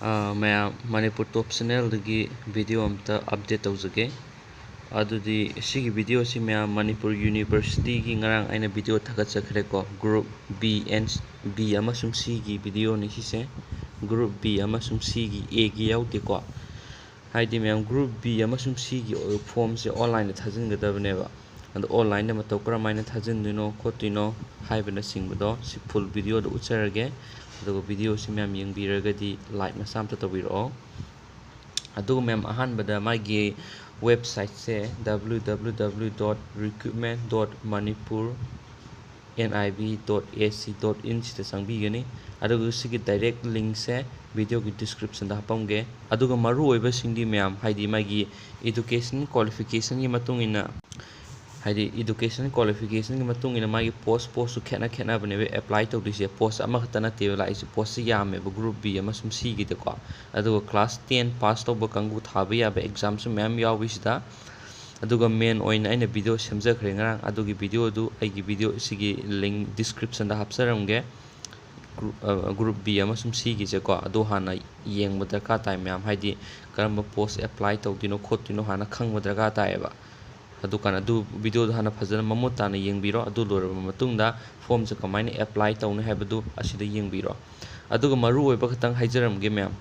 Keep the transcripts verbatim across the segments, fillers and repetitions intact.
ꯑꯥ, ꯃꯌꯥꯝ, ꯃꯅꯤꯄꯨꯔ ꯇꯣꯞ ꯆꯦꯅꯦꯜꯗꯒꯤ ꯚꯤꯗꯤꯑꯣ ꯑꯝꯇ ꯑꯞꯗꯦꯠ ꯇꯧꯖꯒꯦ꯫ ꯑꯗꯨꯗꯤ ꯁꯤꯒꯤ ꯚꯤꯗꯤꯑꯣꯁꯤ ꯃꯌꯥꯝ ꯃꯅꯤꯄꯨꯔ ꯌꯨꯅꯤꯚꯔꯁꯤꯇꯤꯒꯤ ꯉꯔꯥꯡ ꯑꯩꯅ ꯚꯤꯗꯤꯑꯣ ꯊꯥꯒꯠꯆꯈ꯭ꯔꯦꯀꯣ꯫ ꯒ꯭ꯔꯨꯞ ꯕꯤ ꯑꯦꯟ, ꯕꯤ ꯑꯃꯁꯨꯡ ꯁꯤꯒꯤ ꯚꯤꯗꯤꯑꯣꯅꯤ ꯁꯤꯁꯦ꯫ ꯒ꯭ꯔꯨꯞ ꯕꯤ ꯑꯃꯁꯨꯡ ꯁꯤꯒꯤ, ꯑꯦꯒꯤ ꯌꯥꯎꯗꯦꯀꯣ꯫ ꯍꯥꯏꯗꯤ ꯃꯌꯥꯝ, ꯒ꯭ꯔꯨꯞ ꯕꯤ ꯑꯃꯁꯨꯡ ꯁꯤꯒꯤ ꯐꯣꯝꯁꯦ ꯑꯣꯟꯂꯥꯏꯟꯗ ꯊꯥꯖꯤꯟꯒꯗꯕꯅꯦꯕ꯫ ꯑꯗꯣ ꯑꯣꯟꯂꯥꯏꯟꯗ ꯃꯇꯧ ꯀꯔꯝꯍꯥꯏꯅ ꯊꯥꯖꯤꯟꯗꯣꯏꯅꯣ ꯈꯣꯠꯇꯣꯏꯅꯣ ꯍꯥꯏꯕꯅꯆꯤꯡꯕꯗꯣ ꯁꯤ ꯐꯨꯜ ꯚꯤꯗꯤꯑꯣꯗ ꯎꯠꯆꯔꯒꯦ꯫ ꯑꯗꯨꯒ ꯚꯤꯗꯤꯑꯣꯁꯤ ꯃꯌꯥꯝ ꯌꯦꯡꯕꯤꯔꯒꯗꯤ ꯂꯥꯏꯛ ꯃꯆꯥ ꯑꯝꯇ ꯇꯧꯕꯤꯔꯛꯑꯣ꯫ ꯑꯗꯨꯒ ꯃꯌꯥꯝ, ꯑꯍꯥꯟꯕꯗ ꯃꯥꯒꯤ ꯋꯦꯕꯁꯥꯏꯠꯁꯦ W W W dot recruitment dot manipur N I B dot A C dot in ꯁꯤꯗ ꯆꯪꯕꯤꯒꯅꯤ꯫ ꯑꯗꯨꯒ ꯁꯤꯒꯤ ꯗꯥꯏꯔꯦꯛ ꯂꯤꯡꯁꯦ ꯚꯤꯗꯤꯑꯣꯒꯤ ꯗꯤꯁꯀ꯭ꯔꯤꯞꯁꯟꯗ ꯍꯥꯞꯄꯝꯒꯦ꯫ ꯑꯗꯨꯒ ꯃꯔꯨꯑꯣꯏꯕꯁꯤꯡꯗꯤ ꯃꯌꯥꯝ, ꯍꯥꯏꯗꯤ ꯃꯥꯒꯤ education qualificationꯒꯤ ꯃꯇꯨꯡ ꯏꯟꯅ, ꯍꯥꯏꯗꯤ education qualificationꯒꯤ ꯃꯇꯨꯡ ꯏꯟꯅ ꯃꯥꯒꯤ ꯄꯣꯁ, ꯄꯣꯁꯁꯨ ꯈꯦꯠꯅ ꯈꯦꯠꯅꯕꯅꯦꯕ ꯑꯦꯄ꯭ꯂꯥꯏ ꯇꯧꯗꯣꯏꯁꯦ꯫ ꯄꯣꯁ ꯑꯃꯈꯛꯇ ꯅꯠꯇꯦꯕ ꯂꯥꯛꯏꯁꯦ, ꯄꯣꯁꯁꯤ ꯌꯥꯝꯃꯦꯕ ꯒ꯭ꯔꯨꯞ ꯕꯤ ꯑꯃꯁꯨꯡ ꯁꯤꯒꯤꯗꯀꯣ꯫ ꯑꯗꯨꯒ class ten pass ꯇꯧꯕ ꯀꯥꯡꯕꯨ ꯊꯥꯕ ꯌꯥꯕ ꯑꯦꯛꯖꯥꯝꯁꯨ ꯃꯌꯥꯝ ꯌꯥꯎꯏ ꯁꯤꯗ꯫ ꯑꯗꯨꯒ ꯃꯦꯟ ꯑꯣꯏꯅ ꯑꯩꯅ ꯚꯤꯗꯤꯑꯣ ꯁꯦꯝꯖꯈ꯭ꯔꯦ ꯉꯔꯥꯡ, ꯑꯗꯨꯒꯤ ꯚꯤꯗꯤꯑꯣꯗꯨ ꯑꯩꯒꯤ ꯚꯤꯗꯤꯑꯣ ꯁꯤꯒꯤ ꯂꯤꯡ ꯗꯤꯁꯀ꯭ꯔꯤꯞꯁꯟꯗ ꯍꯥꯞꯆꯔꯝꯒꯦ꯫ ꯒ꯭ꯔꯨꯞ, ꯑ, ꯒ꯭ꯔꯨꯞ ꯕꯤ ꯑꯃꯁꯨꯡ ꯁꯤꯒꯤꯁꯦꯀꯣ, ꯑꯗꯨ ꯍꯥꯟꯅ ꯌꯦꯡꯕ ꯗꯔꯀꯥꯔ ꯇꯥꯏ ꯃꯌꯥꯝ, ꯍꯥꯏꯗꯤ ꯀꯔꯝꯕ ꯄꯣꯁ ꯑꯦꯄ꯭ꯂꯥꯏ ꯇꯧꯗꯣꯏꯅꯣ ꯈꯣꯠꯇꯣꯏꯅꯣ ꯍꯥꯟꯅ ꯈꯪꯕ ꯗꯔꯀꯥꯔ ꯇꯥꯏꯌꯦꯕ꯫ ꯑꯗꯨꯀꯥꯟꯗ ꯑꯗꯨ ꯚꯤꯗꯤꯑꯣꯗꯣ ꯍꯥꯟꯅ ꯐꯖꯅ ꯃꯃꯨꯠ ꯇꯥꯅ ꯌꯦꯡꯕꯤꯔꯣ꯫ ꯑꯗꯨ ꯂꯣꯏꯔꯕ ꯃꯇꯨꯡꯗ ꯐꯣꯝꯁꯦ ꯀꯃꯥꯏꯅ ꯑꯦꯄ꯭ꯂꯥꯏ ꯇꯧꯅꯤ ꯍꯥꯏꯕꯗꯨ ꯑꯁꯤꯗ ꯌꯦꯡꯕꯤꯔꯣ꯫ ꯑꯗꯨꯒ ꯃꯔꯨ ꯑꯣꯏꯕ ꯈꯛꯇꯪ ꯍꯥꯏꯖꯔꯝꯒꯦ ꯃꯌꯥꯝ,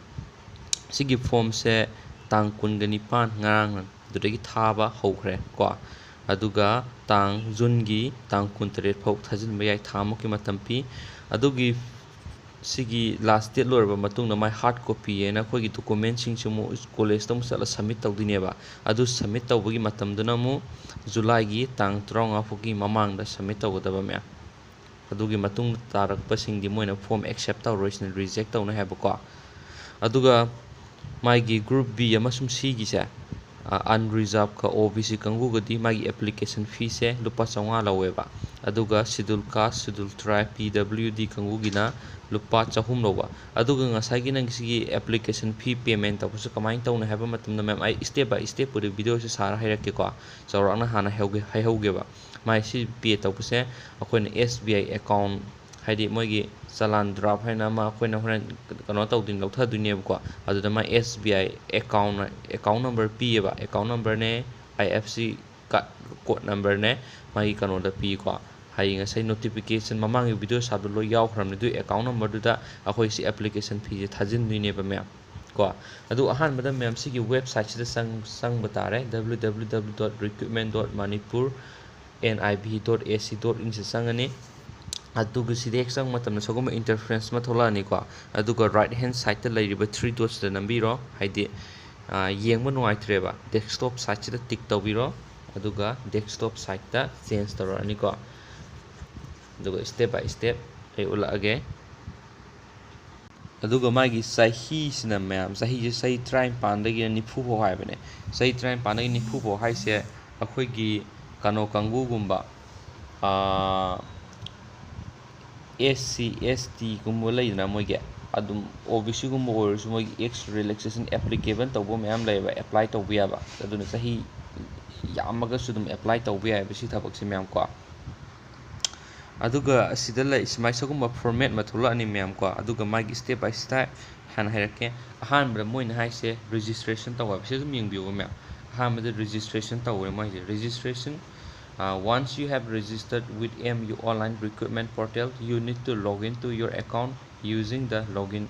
ꯁꯤꯒꯤ ꯐꯣꯝꯁꯦ ꯇꯥꯡ ꯀꯨꯟꯒ ꯅꯤꯄꯥꯟ, ꯉꯔꯥꯡ ꯑꯗꯨꯗꯒꯤ ꯊꯥꯕ ꯍꯧꯈ꯭ꯔꯦ ꯀꯣ꯫ ꯑꯗꯨꯒ ꯇꯥꯡ, ꯖꯨꯟꯒꯤ ꯇꯥꯡ ꯀꯨꯟꯇꯔꯦꯠ ꯐꯥꯎ ꯊꯥꯖꯤꯟꯕ ꯌꯥꯏ, ꯊꯥ ꯑꯃꯨꯛꯀꯤ ꯃꯇꯝ ꯄꯤ꯫ ꯑꯗꯨꯒꯤ, ꯁꯤꯒꯤ ꯂꯥꯁ ꯗꯦꯠ ꯂꯣꯏꯔꯕ ꯃꯇꯨꯡꯗ ꯃꯥꯏ ꯍꯥꯔꯠ ꯀꯣꯄꯤ ꯍꯥꯏꯅ ꯑꯩꯈꯣꯏꯒꯤ ꯗꯣꯀꯨꯃꯦꯟꯁꯤꯡꯁꯤ ꯑꯃꯨꯛ ꯀꯣꯂꯦꯖꯇ ꯑꯃꯨꯛ ꯆꯠꯂ ꯁꯕꯃꯤꯠ ꯇꯧꯗꯣꯏꯅꯦꯕ꯫ ꯑꯗꯨ ꯁꯕꯃꯤꯠ ꯇꯧꯕꯒꯤ ꯃꯇꯝꯗꯨꯅ ꯑꯃꯨꯛ ꯖꯨꯂꯥꯏꯒꯤ ꯇꯥꯡ ꯇꯔꯥꯃꯉꯥ ꯐꯥꯎꯒꯤ ꯃꯃꯥꯡꯗ ꯁꯕꯃꯤꯠ ꯇꯧꯒꯗꯕ ꯃꯌꯥꯝ꯫ ꯑꯗꯨꯒꯤ ꯃꯇꯨꯡꯗ ꯇꯥꯔꯛꯄꯁꯤꯡꯗꯤ ꯃꯣꯏꯅ ꯐꯣꯝ ꯑꯦꯛꯁꯦꯞ ꯇꯧꯔꯣꯏ, ꯁꯤꯅ ꯔꯤꯖꯦꯛ ꯇꯧꯅꯤ ꯍꯥꯏꯕꯀꯣ꯫ ꯑꯗꯨꯒ ꯃꯥꯒꯤ ꯒ꯭ꯔꯨꯞ ꯕꯤ ꯑꯃꯁꯨꯡ ꯁꯤꯒꯤꯁꯦ, ꯑ, ꯑꯟꯔꯤꯖꯥꯔꯚꯀ ꯑꯣ ꯕꯤ ꯁꯤ ꯀꯥꯡꯕꯨꯒꯗꯤ ꯃꯥꯒꯤ ꯑꯦꯄ꯭ꯂꯤꯀꯦꯁꯟ ꯐꯤꯁꯦ ꯂꯨꯄꯥ ꯆꯥꯝꯃꯉꯥ ꯂꯧꯋꯦꯕ꯫ ꯑꯗꯨꯒ ꯁꯦꯗꯨꯜ ꯀꯥꯁ, ꯁꯦꯗꯨꯜ ꯇ꯭ꯔꯥꯏꯕ, ꯄꯤ ꯗꯕ꯭ꯂꯤꯌꯨ ꯗꯤ ꯀꯥꯡꯕꯨꯒꯤꯅ ꯂꯨꯄꯥ ꯆꯍꯨꯝ ꯂꯧꯕ꯫ ꯑꯗꯨꯒ ꯉꯁꯥꯏꯒꯤ ꯅꯪꯒꯤ ꯁꯤꯒꯤ ꯑꯦꯄ꯭ꯂꯤꯀꯦꯁꯟ ꯐꯤ ꯄꯦꯃꯦꯟ ꯇꯧꯕꯁꯦ ꯀꯃꯥꯏꯅ ꯇꯧꯅꯤ ꯍꯥꯏꯕ ꯃꯇꯝꯗ, ꯃꯌꯥꯝ, ꯑꯩ ꯁ꯭ꯇꯦꯞ ꯕꯥꯏ ꯁ꯭ꯇꯦꯞꯄꯨꯗꯤ ꯚꯤꯗꯤꯑꯣꯁꯦ ꯁꯥꯔ ꯍꯥꯏꯔꯛꯀꯦꯀꯣ꯫ ꯆꯥꯎꯔꯥꯛꯅ ꯍꯥꯟꯅ ꯍꯥꯏꯍꯧꯒꯦ-, ꯍꯥꯏꯍꯧꯒꯦꯕ꯫ ꯃꯥꯏ ꯁꯤ ꯄꯦ ꯇꯧꯕꯁꯦ ꯑꯩꯈꯣꯏꯅ ꯑꯦꯁ ꯕꯤ ꯑꯥꯏ ꯑꯦꯀꯥꯎꯟ ꯍꯥꯏꯗꯤ ꯃꯣꯏꯒꯤ ꯆꯂꯥꯟ ꯗ꯭ꯔꯥꯐ ꯍꯥꯏꯅ ꯑꯃ ꯑꯩꯈꯣꯏꯅ ꯍꯣꯔꯦꯟ ꯀꯩꯅꯣ ꯇꯧꯗꯣꯏꯅꯤ, ꯂꯧꯊꯗꯣꯏꯅꯦꯕꯀꯣ꯫ ꯑꯗꯨꯗ ꯃꯥ ꯑꯦꯁ ꯕꯤ ꯑꯥꯏ ꯑꯦꯀꯥꯎꯟ, ꯑꯦꯀꯥꯎꯟ ꯅꯝꯕꯔ ꯄꯤꯌꯦꯕ, ꯑꯦꯀꯥꯎꯟ ꯅꯝꯕꯔꯅꯦ, ꯑꯥꯏ ꯑꯦꯐ ꯁꯤ ꯀꯥꯔꯠ ꯀꯣꯗ ꯅꯝꯕꯔꯅꯦ, ꯃꯥꯒꯤ ꯀꯩꯅꯣꯗ ꯄꯤꯀꯣ꯫ ꯍꯥꯏꯗꯤ ꯉꯁꯥꯏ ꯅꯣꯇꯤꯐꯤꯀꯦꯁꯟ ꯃꯃꯥꯡꯒꯤ ꯚꯤꯗꯤꯑꯣ ꯁꯥꯕꯗ ꯂꯣꯏ ꯌꯥꯎꯈ꯭ꯔꯕꯅꯤ꯫ ꯑꯗꯨꯒꯤ ꯑꯦꯀꯥꯎꯟ ꯅꯝꯕꯔꯗꯨꯗ ꯑꯩꯈꯣꯏ ꯁꯤ ꯑꯦꯄ꯭ꯂꯤꯀꯦꯁꯟ ꯐꯤꯁꯦ ꯊꯥꯖꯤꯟꯗꯣꯏꯅꯦꯕ ꯃꯌꯥꯝ ꯀꯣ꯫ ꯑꯗꯨ ꯑꯍꯥꯟꯕꯗ ꯃꯌꯥꯝ ꯁꯤꯒꯤ ꯋꯦꯕꯁꯥꯏꯠꯁꯤꯗ ꯆꯪ-, ꯆꯪꯕ ꯇꯥꯔꯦ, W W W dot recruitment dot manipur N I B dot A C dot in ꯁꯤ ꯆꯪꯉꯅꯤ꯫ ꯑꯗꯨꯒ ꯁꯤꯗ ꯍꯦꯛ ꯆꯪꯕ ꯃꯇꯝꯗ ꯁꯤꯒꯨꯝꯕ ꯏꯟꯇꯔꯐꯦꯁ ꯑꯃ ꯊꯣꯛꯂꯛꯑꯅꯤꯀꯣ꯫ ꯑꯗꯨꯒ ꯔꯥꯏꯠ ꯍꯦꯟ ꯁꯥꯏꯠꯇ ꯂꯩꯔꯤꯕ ꯊ꯭ꯔꯤ ꯗꯣꯠꯁꯤꯗ ꯅꯝꯕꯤꯔꯣ, ꯍꯥꯏꯗꯤ, ꯑ, ꯌꯦꯡꯕ ꯅꯨꯡꯉꯥꯏꯇ꯭ꯔꯦꯕ꯫ ꯗꯦꯁꯛꯇꯣꯞ ꯁꯥꯏꯠꯁꯤꯗ ꯇꯤꯛ ꯇꯧꯕꯤꯔꯣ, ꯑꯗꯨꯒ ꯗꯦꯁꯛꯇꯣꯞ ꯁꯥꯏꯠꯇ ꯆꯦꯟꯖ ꯇꯧꯔꯛꯑꯅꯤꯀꯣ꯫ ꯑꯗꯨꯒ step by step ꯑꯩ ꯎꯠꯂꯛꯑꯒꯦ꯫ ꯑꯗꯨꯒ ꯃꯥꯒꯤ ꯆꯍꯤꯁꯤꯅ ꯃꯌꯥꯝ, ꯆꯍꯤꯁꯦ ꯆꯍꯤ ꯇꯔꯥꯅꯤꯄꯥꯟꯗꯒꯤꯅ ꯅꯤꯐꯨ ꯐꯥꯎ ꯍꯥꯏꯕꯅꯦ꯫ ꯆꯍꯤ ꯇꯔꯥꯅꯤꯄꯥꯟꯗꯒꯤ ꯅꯤꯐꯨ ꯐꯥꯎ ꯍꯥꯏꯁꯦ ꯑꯩꯈꯣꯏꯒꯤ ꯀꯩꯅꯣ ꯀꯥꯡꯕꯨꯒꯨꯝꯕ, ꯑꯥ, S C, S T ꯒꯨꯝꯕ ꯂꯩꯗꯅ ꯃꯣꯏꯒꯤ, ꯑꯗꯨꯝ O B C ꯒꯨꯝꯕ ꯑꯣꯏꯔꯁꯨ ꯃꯣꯏꯒꯤ age relaxation applicable ꯇꯧꯕ ꯃꯌꯥꯝ ꯂꯩꯌꯦꯕ, ꯑꯦꯄ꯭ꯂꯥꯏ ꯇꯧꯕ ꯌꯥꯕ꯫ ꯑꯗꯨꯅ ꯆꯍꯤ ꯌꯥꯝꯃꯒꯁꯨ ꯑꯗꯨꯝ ꯑꯦꯄ꯭ꯂꯥꯏ ꯇꯧꯕ ꯌꯥꯏꯑꯕ ꯁꯤ ꯊꯕꯛꯁꯦ ꯃꯌꯥꯝ ꯀꯣ꯫ ꯑꯗꯨꯒ ꯑꯁꯤꯗ ꯂꯩ ꯁꯨꯃꯥꯏꯅ ꯁꯤꯒꯨꯝꯕ ꯐꯣꯔꯃꯦꯠ ꯑꯃ ꯊꯣꯛꯂꯛꯑꯅꯤ ꯃꯌꯥꯝ ꯀꯣ꯫ ꯑꯗꯨꯒ ꯃꯥꯒꯤ step by step ꯍꯥꯟꯅ ꯍꯥꯏꯔꯛꯀꯦ꯫ ꯑꯍꯥꯟꯕꯗ ꯃꯣꯏꯅ ꯍꯥꯏꯁꯦ ꯔꯦꯖꯤꯁꯇ꯭ꯔꯦꯁꯟ ꯇꯧ ꯍꯥꯏꯕ꯫ ꯁꯤ ꯑꯗꯨꯝ ꯌꯦꯡꯕꯤꯌꯣꯕ ꯃꯌꯥꯝ꯫ ꯑꯍꯥꯟꯕꯗ ꯔꯦꯖꯤꯁꯇ꯭ꯔꯦꯁꯟ ꯇꯧꯔꯦ ꯃꯣꯏꯁꯦ꯫ Registration, uh, once you have registered with M U online recruitment portal, you need to log in to your account using the login,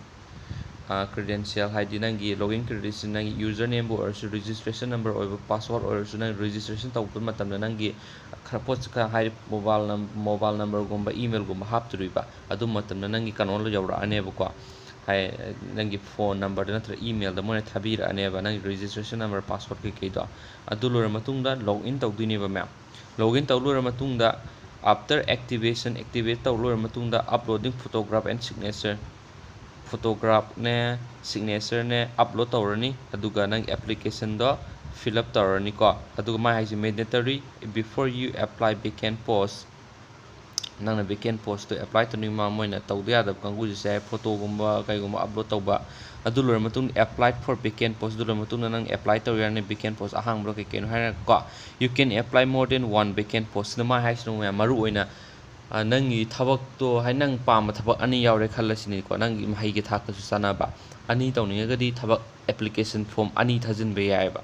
uh, credential, ꯍꯥꯏꯗꯤ ꯅꯪꯒꯤ login credential, ꯅꯪꯒꯤ ꯌꯨꯖꯔ ꯅꯦꯝꯕꯨ ꯑꯣꯏꯔꯁꯨ, ꯔꯦꯖꯤꯁꯇ꯭ꯔꯦꯁꯟ ꯅꯝꯕꯔ ꯑꯣꯏꯕ, password ꯑꯣꯏꯔꯁꯨ, ꯅꯪ registration ꯇꯧꯕ ꯃꯇꯝꯗ ꯅꯪꯒꯤ ꯈꯔ ꯄꯣꯠ ꯈꯔ ꯍꯥꯏꯗꯤ ꯃꯣꯕꯥꯏꯜ ꯅꯝ-, ꯃꯣꯕꯥꯏꯜ ꯅꯝꯕꯔꯒꯨꯝꯕ, ꯏꯃꯦꯜꯒꯨꯝꯕ ꯍꯥꯞꯇꯣꯔꯤꯕ꯫ ꯑꯗꯨ ꯃꯇꯝꯗ ꯅꯪꯒꯤ ꯀꯩꯅꯣ ꯌꯧꯔꯛꯑꯅꯦꯕꯀꯣ꯫ ꯍꯥꯏ-, ꯅꯪꯒꯤ ꯐꯣꯟ ꯅꯝꯕꯔꯗ ꯅꯠꯇ꯭ꯔꯒ ꯏꯃꯦꯜꯗ ꯃꯣꯏꯅ ꯊꯥꯕꯤꯔꯛꯑꯅꯦꯕ ꯅꯪꯒꯤ ꯔꯦꯖꯤꯁꯇ꯭ꯔꯦꯁꯟ ꯅꯝꯕꯔ, ꯄꯥꯁꯋꯥꯔꯗ ꯀꯩꯀꯩꯗꯣ꯫ ꯑꯗꯨ ꯂꯣꯏꯔ ꯃꯇꯨꯡꯗ ꯂꯣꯒ ꯏꯟ ꯇꯧꯗꯣꯏꯅꯦꯕ ꯃꯌꯥꯝ꯫ ꯂꯣꯒ ꯏꯟ ꯇꯧ ꯂꯣꯏꯔ ꯃꯇꯨꯡꯗ, after activation, activate ꯇꯧ ꯂꯣꯏꯔ ꯃꯇꯨꯡꯗ, uploading photograph and signature, ꯐꯣꯇꯣꯒ꯭ꯔꯥꯐꯅꯦ, ꯁꯤꯒꯅꯦꯆꯔꯅꯦ ꯑꯞꯂꯣꯗ ꯇꯧꯔꯅꯤ꯫ ꯑꯗꯨꯒ ꯅꯪ ꯑꯦꯄ꯭ꯂꯤꯀꯦꯁꯟꯗꯣ ꯐꯤꯜ ꯑꯞ ꯇꯧꯔꯅꯤꯀꯣ꯫ ꯑꯗꯨꯒ ꯃꯥ ꯍꯥꯏꯁꯦ mandatory before you apply vacant post꯫ ꯅꯪꯅ ꯚꯦꯀꯦꯟ ꯄꯣꯁꯇꯣ ꯑꯦꯄ꯭ꯂꯥꯏ ꯇꯧꯅꯤꯡꯕ, ꯃꯣꯏꯅ ꯇꯧꯗ ꯌꯥꯗꯕ ꯀꯥꯡꯕꯨꯁꯦ ꯐꯣꯇꯣꯒꯨꯝꯕ ꯀꯩꯒꯨꯝꯕ ꯑꯞꯂꯣꯗ ꯇꯧꯕ꯫ ꯑꯗꯨ ꯂꯣꯏꯔ ꯃꯇꯨꯡꯗ, apply for vacant post, ꯑꯗꯨ ꯂꯣꯏꯔ ꯃꯇꯨꯡꯗ ꯅꯪ ꯑꯦꯄ꯭ꯂꯥꯏ ꯇꯧ ꯌꯥꯔꯅꯤ ꯚꯦꯀꯦꯟ ꯄꯣꯁ ꯑꯍꯥꯡꯕ꯭ꯔꯥ ꯀꯩ ꯀꯩꯅꯣ ꯍꯥꯏꯔꯒꯀꯣ꯫ You can apply more than one vacant post꯫ ꯁꯤꯗ ꯃꯥ ꯍꯥꯏꯁꯤꯅ ꯃꯌꯥꯝ ꯃꯔꯨ ꯑꯣꯏꯅ ꯅꯪꯒꯤ ꯊꯕꯛꯇꯣ ꯍꯥꯏ, ꯅꯪ ꯄꯥꯝꯕ ꯊꯕꯛ ꯑꯅꯤ ꯌꯥꯎꯔꯦ ꯈꯜꯂꯁꯤꯅꯦꯀꯣ, ꯅꯪꯒꯤ ꯃꯍꯩꯒꯤ ꯊꯥꯛꯇꯁꯨ ꯆꯥꯟꯅꯕ꯫ ꯑꯅꯤ ꯇꯧꯅꯤꯡꯉꯒꯗꯤ ꯊꯕꯛ application form ꯑꯅꯤ ꯊꯥꯖꯤꯟꯕ ꯌꯥꯏꯑꯕ꯫